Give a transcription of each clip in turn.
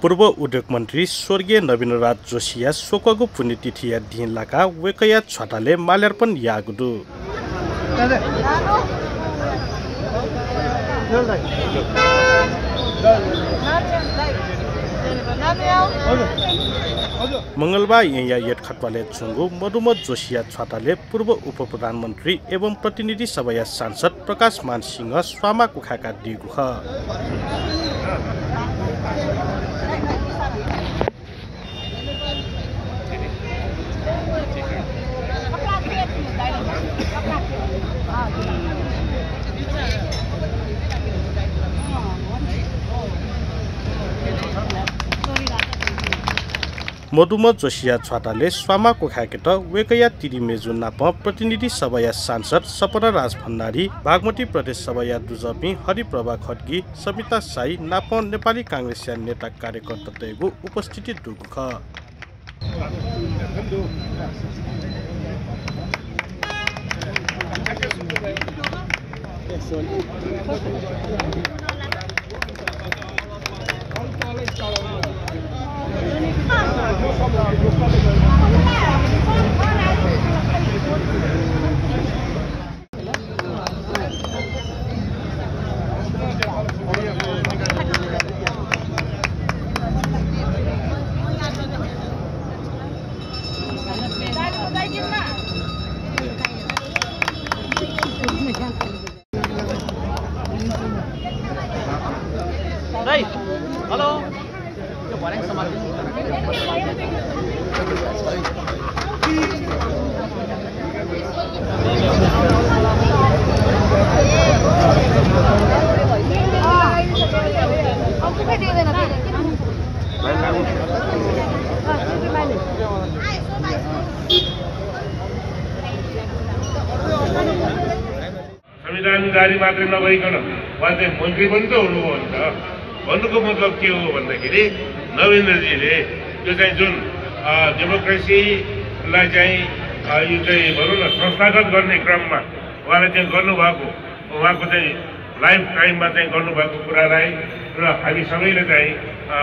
पूर्व उद्योग मन्त्री स्वर्गीय नवीनराज जोशिया शोकको पुण्यतिथि दिनलाका वेकया छोटाले माल्यार्पण यागुदु मंगलबार यहाँ येट खटवाले चुंगु मधुमत जोशिया छोटाले पूर्व उप प्रधानमन्त्री एवं प्रतिनिधि सभा सांसद प्रकाश मान सिंह स्वामा कुखाका दिगुख मधुमत जोशिया छोटाले स्वामा कोखाकेट वेकया तिरी मेजु नाप प्रतिनिधि सभा सांसद सपना राज भण्डारी बागमती प्रदेश सभा दुजपी हरिप्रभा खड्गी सविता साई नाप नेपाली कांग्रेस नेता कार्यकर्ता तयगु उपस्थिति दुगुख हेलो संविधानकारी मात्रै नभइकन उहाँ चाहिँ मन्त्री पनि त हुनुहुन्छ। भन्नुको मतलब के हो भन्दाखेरि नवीन्द्रजीले यो चाहिँ जुन डेमोक्रेसीलाई चाहिँ यो चाहिँ भनौँ न संस्थागत गर्ने क्रममा उहाँले चाहिँ गर्नुभएको उहाँको चाहिँ लाइफ टाइममा चाहिँ गर्नुभएको कुरालाई र हामी सबैले चाहिँ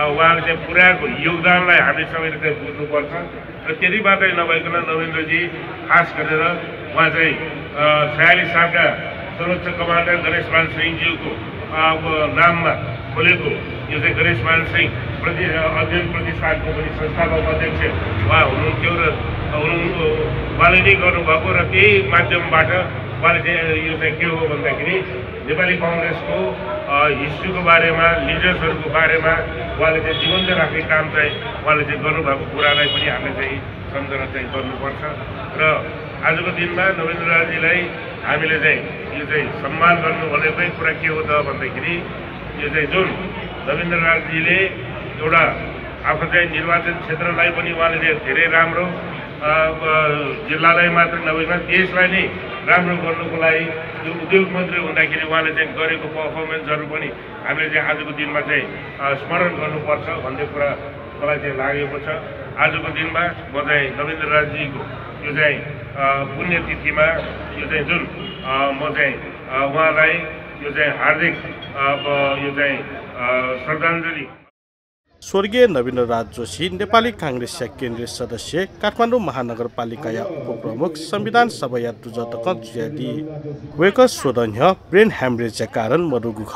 उहाँले चाहिँ पुर्याएको योगदानलाई हामी सबैले चाहिँ बुझ्नुपर्छ र त्यति मात्रै नभइकन नवीन्द्रजी खास गरेर उहाँ चाहिँ 46 सालका सर्वोच्च कमान्डर गणेशमान सिंहज्यूको नाममा खोलेको यो चाहिँ गणेशमान सिंह अध्ययन प्रतिष्ठानको पनि संस्थापक अध्यक्ष उहाँ हुनुहुन्थ्यो र उहाँले नै गर्नुभएको र त्यही माध्यमबाट उहाँले चाहिँ यो चाहिँ के हो भन्दाखेरि नेपाली कङ्ग्रेसको हिस्ट्रीको बारेमा लिडर्सहरूको बारेमा उहाँले चाहिँ जीवन्त राख्ने काम चाहिँ उहाँले चाहिँ गर्नुभएको कुरालाई पनि हामीले चाहिँ सम्झना चाहिँ गर्नुपर्छ र आजको दिनमा नवीन्द्रजीलाई हामीले चाहिँ यो चाहिँ सम्मान गर्नु भनेकै कुरा के हो त भन्दाखेरि यो चाहिँ जुन नवीन्द्रजीले एउटा आफ्नो चाहिँ निर्वाचन क्षेत्रलाई पनि उहाँले धेरै राम्रो जिल्लालाई मात्र नभइकन देशलाई नै राम्रो गर्नुको लागि जो उद्योग मन्त्री हुँदाखेरि उहाँले चाहिँ गरेको पर्फर्मेन्सहरू पनि हामीले चाहिँ आजको दिनमा चाहिँ स्मरण गर्नुपर्छ भन्ने कुरा मलाई चाहिँ लागेको छ। आजको दिनमा म चाहिँ नवीन्द्रजीको यो चाहिँ पुण्यतिथिमा यो चाहिँ जुन म चाहिँ उहाँलाई यो चाहिँ हार्दिक यो चाहिँ श्रद्धाञ्जली। स्वर्गीय नवीनराज जोशी नेपाली कांग्रेस केन्द्रीय सदस्य काठमाडौँ महानगरपालिका उपप्रमुख संविधान सभा दुजतक जुयादी वेक सोदन्य ब्रेन ह्यामरेजका कारण मरुगुख